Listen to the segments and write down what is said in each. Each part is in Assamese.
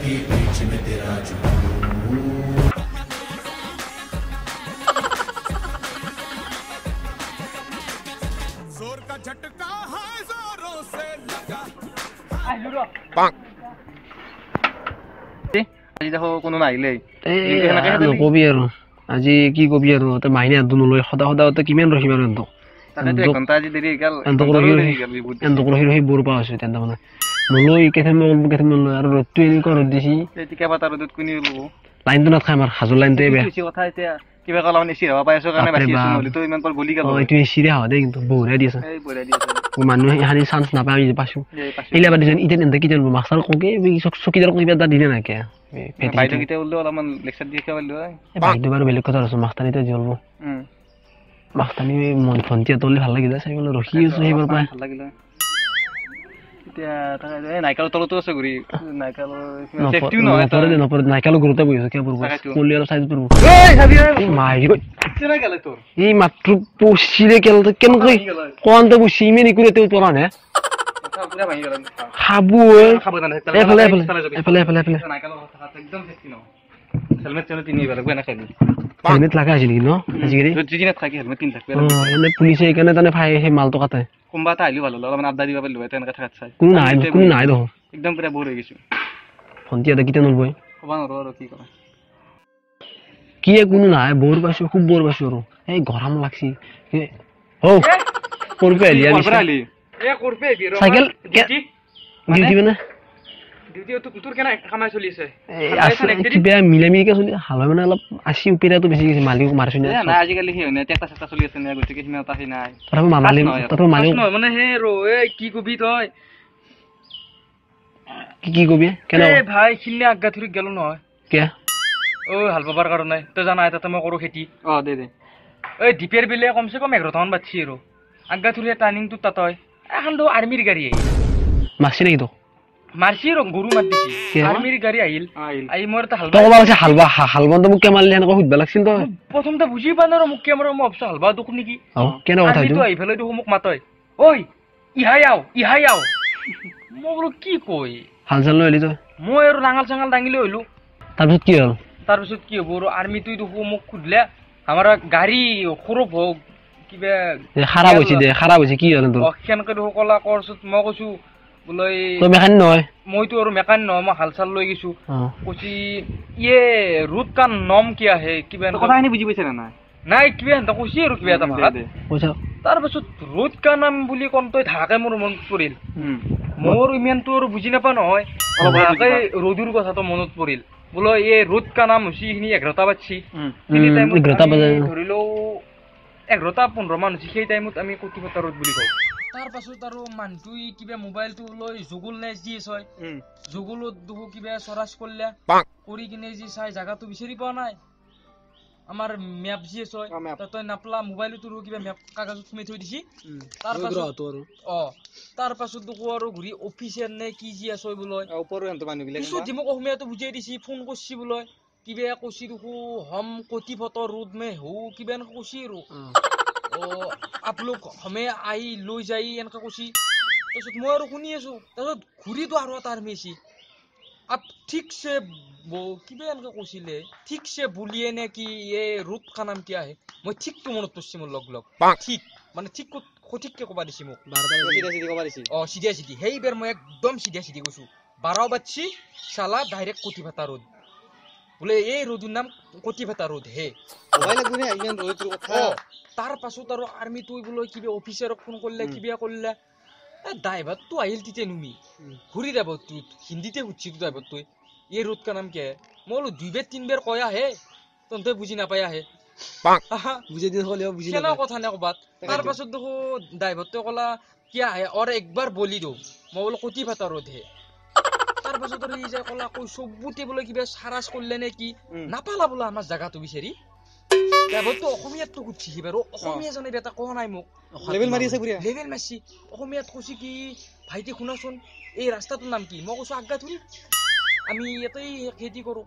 के बीच में तेरा जुनून। जोर का झटका है जोरों से लगा। আজি দেখো কোনো নাহিলে। নকবি আৰু আজি কি কবি আৰু, তই মাইনে হাতটো নলৈ সদা সদা তই কিমান ৰখিম আৰু এন্তক এন্তক ৰখি ৰখি বৰ পোৱা হৈছো। তেন্তে মানে নলৈ কেইটামান কেইটামান লৈ আৰু ৰ'দটো এনেকুৱা ৰ'দ দিছি, লাইনটো নাথাকে আমাৰ হাজোৰ লাইনটোৱে বেয়া। এইটো এচিৰে হাৱা দেই, কিন্তু বঢ়িয়া দি আছে, মানুহে এখানি চান্স নাপায়। আমি পাইছো এইলা বাদ দিছো। এতিয়া তেন্তে কি জানিব মাষ্টাৰ ককে চকীদাৰক কিবা এটা দিলে নাইকিয়া। বাইদেউ বাৰু বেলেগ কথা আছো, মাষ্টাৰ এতিয়া জ্বলব। মাষ্টাৰনি ভণ্টি এটা ভাল লাগি যায় চাই পেলাই ৰখি আছো সেইবাৰ পাই। নাইকালো গৰুতে বহি আছো, কিয় এই মাত্ৰ পচিলে কেনেকৈ কণতে বসি ইমান একো তেওঁ পৰা নাই খাবো। এফালে এফালে এফালে এফালে এফালে হেলমেট লগা আছে নেকি ন আজিকালি? এনে পুলিচে সেইকাৰণে তাৰমানে ফাই সেই মালটো কাটে। কোনোবা এটা আহিলেও ভাল হ'ল, অলপমান আড্ডা দিব পাৰিলো হয়। তেনেকে থাকাত চাই কোনো নাই, কোনো নাই দেখোন, একদম পুৰা বৰ হৈ গৈছো। ভণ্টি এটা কেতিয়া নলবই ক'ব নোৱাৰো আৰু কি কৰা কি কোনো নাই, বৰ পাইছো, খুব বৰ পাইছো আৰু এই গৰম লাগছি। হৌ কৰপে আহিলি চাইকেল ডিউটি মানে কিবা মিলামিলিকে চলি হাল মানে অলপ আছি উপেৰাটো বেছি গৈছে, মালিক মাৰিছো নাই আজিকালি। সেই হয় ট্ৰেক্টৰ চেক্টৰ চলি আছে গতিকে সিমান এটা সেই নাই। তথাপি মালিক তথাপি মালিক মানে সেই ৰ এই কি কবি তই, কি কি কবি কেনে ভাই? সিদিনা আগাথুৰিত গেলো নহয় কিয় অ হাল বাবাৰ কাৰণে, তই জানাই তাতে মই কৰো খেতি। অ দে দে এই ডিপেৰ বিলে কমচে কম 11টামান বাজছি আৰু আগাথুৰি টাৰ্ণিংটোত তাত এখন তো আৰ্মিৰ গাড়ী আহিল। মাৰছি নেকি তোক? মাৰছি ৰ, গৰু মাত দিছি। আৰ্মিৰ গাড়ী আহিল, আহি মোৰ এটা হালবা তই ক'ব লাগছে হালবা হালবনটো মোক কিয় মাৰিলি সেনেকৈ সুধিব লাগছিল তই। প্ৰথমতে বুজি পোৱা নাই ৰ, মোক কিয় মাৰ, মই ভাবছো হালবা দুখ নেকি। কেনে কথা এইটো? আহি পেলাই দেখোন মোক মাতয়, ঐ ইহাই আও ইহাই আও। মই বোলো কি কয়, হাল চাল লৈ আহিলি তই? মই আৰু নাঙল চাঙাল দাঙি লৈ আহিলো। তাৰপিছত কি হ'ল? তাৰপিছত কি হ'ব আৰু আৰ্মিটোৱে দেখোন মোক সুধিলে আমাৰ গাড়ী সৰব হওক কিবা খাৰাপ হৈছে দে, খাৰাপ হৈছে কি হ'ল তোৰ? সেনেকে দেখোন কলা কৰছত মই কৈছো বোলে তই মেকানিক নহয়? মইতো আৰু মেকানিক নহয়, মই হাল চাল লৈ গৈছো। কৈছি ইয়ে ৰুট কা নম কি আহে কিবা কথাখিনি বুজি পাইছা নাই? নাই কিবা সেনেকে কৈছি আৰু কিবা এটা ভাষাত। তাৰপাছত ৰুট কা নাম বুলি কওঁতে ধাকে মোৰ মনত পৰিল। মোৰ ইমানটো আৰু বুজি নাপা নহয়, ধাকে ৰ'দুৰ কথাটো মনত পৰিল। বোলো এই ৰুট কা নাম হৈছে এইখিনি 11টা বাজছি, সেইখিনি টাইমত ধৰি লও 11টা 15 মান হৈছে, সেই টাইমত আমি কটিপতা ৰোড বুলি কওঁ। তাৰপাছত আৰু মানুহটোৱে কিবা মোবাইলটো লৈ জুগুল নে যি আছে জুগুলত দেখো কিবা চৰাচ কৰিলে, কৰি কিনে যি চাই জাগাটো বিচাৰি পোৱা নাই। আমাৰ মেপ যি আছে তাতে নাপলা, মোবাইলটো কিবা মেপ কাগজত সোমাই থৈ দিছি। তাৰপাছত অ তাৰপাছত দেখো আৰু ঘূৰি অফিচাৰ নে কি যি আছে বোলে পিছত যি মোক অসমীয়াটো বুজাই দিছি, ফোন কৰছি বোলে কিবা কৈছি দেখো হম কটিপত ৰোড মে হৌ কিবা এনেকে কৈছি আৰু অ আপোনালোক হমে আহি লৈ যাই এনেকে কৈছি। তাৰপিছত মই আৰু শুনি আছো। তাৰপিছত ঘূৰিতো আৰু এটা আৰ্মি আহিছি, আপ ঠিকছে কিবা এনেকে কৈছিলে, ঠিকছে বুলিয়ে নে কি এই ৰোড কা নাম কি আহে। মই ঠিকটো মনত পৰিছে মোৰ লগ লগ ঠিক মানে ঠিক সঠিককে ক'বা দিছি মোক। অ চিধা চিধি সেইবাৰ মই একদম চিধা চিধি কৈছো, 12 বাজছি চালা ডাইৰেক্ট কটিভাটা ৰোড বোলে, এই ৰোডৰ নাম কটিভাটা ৰোড হে। তাৰ পাছত আৰু আৰ্মিটোৱে বোলে কিবা অফিচাৰক ফোন কৰিলে কিবা কৰিলে, ড্ৰাইভাৰটো আহিল তেতিয়া নুমি ঘূৰি ড্ৰাইভাৰটো হিন্দীতে সুধছি ড্ৰাইভাৰটোৱে এই ৰোড কা নাম কি হে। মই বোলো দুইবাৰ তিনিবাৰ কয় আহে তহঁতে বুজি নাপায় আহে কেনে কথা নে ক'বাত। তাৰ পাছত দেখো ড্ৰাইভাৰটোৱে ক'লা কি আহে আৰু একবাৰ বলি দিওঁ, মই বোলো কটিভাটা ৰোড হে। তাৰ পাছত আৰু ই যাই ক'লা কৈ চবতে বোলে কিবা চাৰাচ কৰিলে নে কি নাপালা বোলে আমাৰ জাগাটো বিচাৰি। ড্ৰাইভাৰটো অসমীয়াতটো সুধছি সি বাৰু, অসমীয়া জানে বেটা কোৱা নাই মোক, লেভেল মাৰি আছে পুৰা লেভেল মাৰছি। অসমীয়াত কৈছি কি ভাইটি শুনাচোন এই ৰাস্তাটোৰ নাম কি? মই কৈছো আগাথুৰি, আমি ইয়াতেই খেতি কৰো।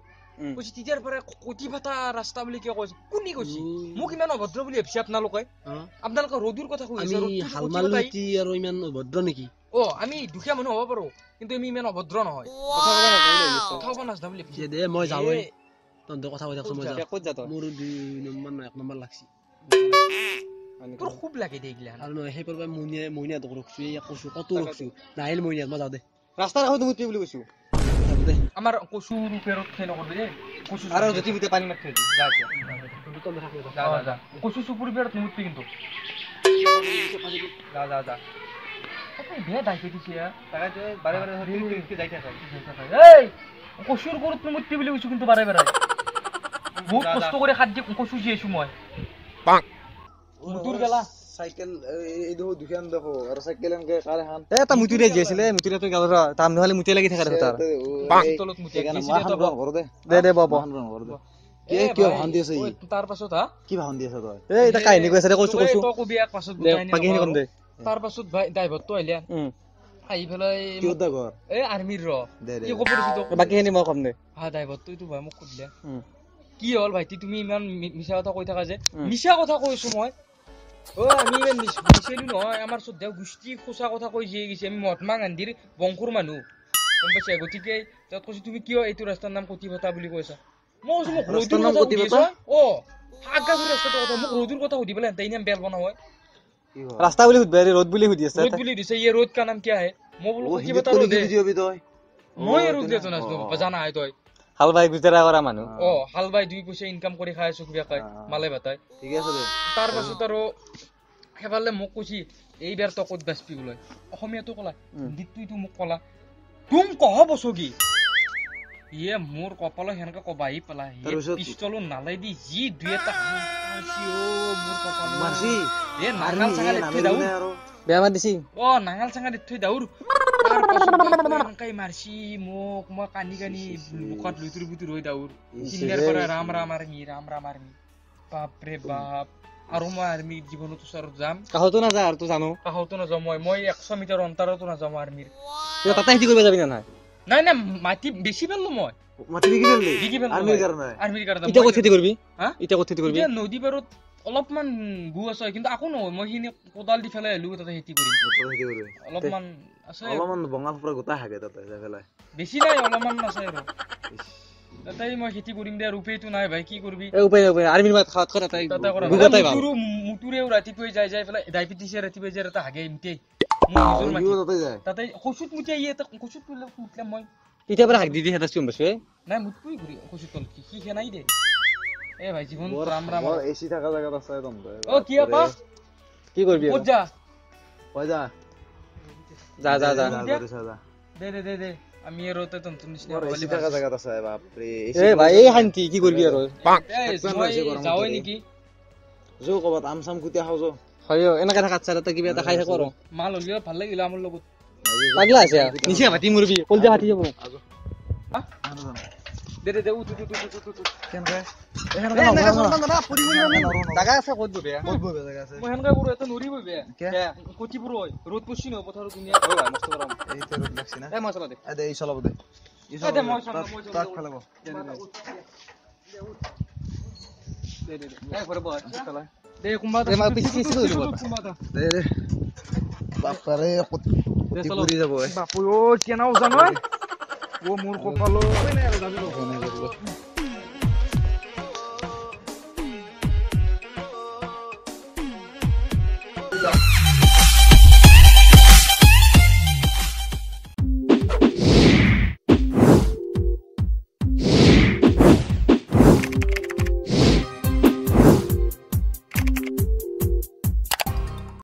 কৈছে তেতিয়াৰ পৰা কটিভাটা ৰাস্তা বুলি কিয় কৈছে? কোনে কৈছে? মোক ইমান অভদ্ৰ বুলি ভাবিছে আপোনালোকে? আপোনালোকে ৰ'দৰ কথা কৈ আছে, আৰু ইমান অভদ্ৰ নেকি? অ আমি দুখীয়া মানুহ হ'ব পাৰো কিন্তু আমি ইমান অভদ্ৰ নহয় কথা ক'ব নাজানো বুলি দে মই যাওঁৱেই তহঁতে কথা কৈ থাকচোন মই যাওঁ ক'ত যা তই মোৰ 2 নম্বৰ নহয় 1 নম্বৰ লাগছি তোৰ খুব লাগে দে এইগিলা আৰু নহয় সেই পৰা মইনাহঁতক ৰখছো এই কৈছো কতো ৰখছো নাহিল মইনাহঁত মই যাওঁ দে ৰাস্তাৰ কাষত মুতি বুলি কৈছো আমাৰ কচু পেৰত সেই নকৰবি দেই কচু আৰু যদি মুতে পানী মাৰি থৈ দি যা যা যা কচু চুপুৰ পেৰত নুমুতবি কিন্তু যা যা যা বেয়া দায়িত্ব দিছে তাকে বাৰে বাৰে যাই থাকে এই কচুৰ গৰুত নুমুতবি বুলি কৈছো কিন্তু বাৰে বাৰে বহুত কষ্ট কৰি খাদ্য কচু জীয়াইছো মই মুতুৰ গেলা সাইকেল এই দেখো দুখান দেখো আৰু সাইকেল এনকে কাৰে হান এ এটা মুতুৰে জীয়াইছিলে মুতুৰে তুই গালৰ তাম নহলে মুতে লাগি থাকে তাৰ তলত মুতে দিছিলে তো ঘৰ দে দে দে বাবা ঘৰ দে কি কি ভান দিছে ই তাৰ পাছত হা কি ভান দিছে তই এ এটা কাহিনী কৈছে দে কৈছো কৈছো তই কবি এক পাছত বুজাই নি বাকীখিনি কম দে তাৰ পাছত ভাই ড্ৰাইভাৰটো আহিলে আহি পেলাই কি দা ঘৰ এ আৰ্মিৰ ৰ কি ক'ব দিছো তোক বাকীখিনি মই কম দে হা ড্ৰাইভাৰটো এইটো ভাই মোক সুধিলে কি হ'ল ভাইটি তুমি ইমান মিছা কথা কৈ থাকা যে মিছা কথা কৈছো মই অ আমি ইমান মিছালো নহয় আমাৰ শ্ৰদ্ধা গোষ্ঠী সঁচা কথা কৈ জীয়াই গৈছে আমি মহাত্মা গান্ধীৰ বংশৰ মানুহ গম পাইছা গতিকে তাত কৈছো তুমি কিয় এইটো ৰাস্তাৰ নাম কটিভটা বুলি কৈছা মই কৈছো মোক ৰ'দুৰ কথা সুধি আছ অ আগাগুৰি ৰাস্তাটোৰ কথা মোক ৰ'দুৰ কথা সুধি পেলাই ইমান বেল বনাও হয় ৰাস্তা বুলি সুধবে ৰ'দ বুলি সুধি আছে ৰ'দ বুলি সুধিছে ইয়ে ৰ'দ কা নাম কিয়া হে মই বোলো কটিভটা ৰ'দ মই ৰ'দ দিয়াটো নাজানো জানা হয় তই হাল বাই গুজৰা কৰা মানুহ অ হাল বাই 2 পইচা ইনকাম কৰি খাই আছো কিবা কয় মালে ভাতাই ঠিক আছে দে তাৰ পাছত আৰু সেইফালে মোক কৈছি এইবাৰ তই ক'ত বাচবি বোলে অসমীয়াটো ক'লা হিন্দীতটো মোক ক'লা তুম কহ বছগি ইয়ে মোৰ কপালত সেনেকে কবা আহি পেলা পিষ্টলো নালাই দি যি দুই এটা মোৰ কপাল এ নাঙাল চাঙাল থৈ দাউৰ বেয়া মাৰ দিছি অ নাঙাল চাঙাল থৈ দাউৰ সেনেকাই মাৰছি মোক মই কানি কানি মুখত লুতুৰ পুতুৰ হৈ দাউৰ তিনিটাৰ পৰা ৰাম ৰাম আৰ্মি ৰাম ৰাম আৰ্মি বাপৰে বাপ আৰু মই আৰ্মিৰ জীৱনত ওচৰত যাম কাষতো নাযা আৰু তো জানো কাষতো নাযাওঁ মই মই 100 মিটাৰ অন্তৰতো নাযাওঁ মই আৰ্মিৰ তাতে খেতি কৰিব যাবি না নাই নাই নাই মাটি বেছি পেললো মই মাটি বিকি পেললি বিকি পেললো আৰ্মিৰ কাৰণে আৰ্মিৰ কাৰণে এতিয়া ক'ত খেতি কৰিবি হা এতিয়া ক'ত খেতি কৰিবি এতিয়া নদী পাৰত অলপমান গু আছে কিন্তু আকৌ নহয় মই সেইখিনি কোদাল দি পেলাই আহিলো তাতে খেতি কৰিম অলপমান আছে অলপমান বঙাল পৰা গোটা হাগে তাতে যাই পেলাই বেছি নাই অলপমান আছে আৰু তাতে মই খেতি কৰিম দে আৰু উপায়টো নাই ভাই কি কৰিবি এ উপায় নাই উপায় আৰ্মিৰ মাত খাত কৰা তাই তাতে কৰা মুতুৰেও ৰাতিপুৱাই যাই যাই পেলাই ডায়েবেটিছে ৰাতিপুৱাই যাই এটা হাগে এমটি মোৰ নিজৰ মাটি তাতে যায় তাতে কচুত মুতিয়া ই এটা কচুত মুতলে মই তেতিয়া পৰা হাক দি দি হেতা চুম বসে নাই মুতপুই ঘূৰি কচুত তল কি খেনাই দে এ ভাই জীৱন ৰাম ৰাম বৰ এসি থাকা জায়গাত আছে একদম ও কি আপা কি কৰিবি ক'ত যা কই যা যা যা যা যা দে দে দে দে আমি আৰু তন্তুন নিচিনা এসি থাকা জায়গাত আছে বাপ ৰে এ ভাই এই শান্তি কি কৰিবি আৰু মই যাওঁই নেকি যো ক'বাত আম চাম কুটিয়া খাওঁ যো হয় এনেকে থাকাত চাই তাতে কিবা এটা খাই থাকো আৰু মাল হ'লেও ভাল লাগিল আমাৰ লগত পাগলা আছে নিচে ভাতি মৰবি কলজা ফাটি যাব দে দে দে উঠ উঠ উঠ উঠ উঠ কেনকে জাগা আছে ক'ত ববে ক'ত ববে জাগা আছে মই হেনকা কৰো এটা নৰি ববে কটিপুৰ হয় ৰ'দ পৰছি ন পথাৰত দুনিয়া হয় ভাই মস্ত গৰম এই তে ৰ'দ লাগছি না এ মই চলা দে এ দে এই চলাব দে এই দে মই চলাব মই তাক ফেলাব দে দে দে এ ঘৰে বহ চলা দে কোনবা দে মই পিছি পিছি ধৰিব দে দে বাপৰে দে চলো পুৰি যাব বাপু ও কেনা ওজন হয় ও মোৰ কপালো নাই।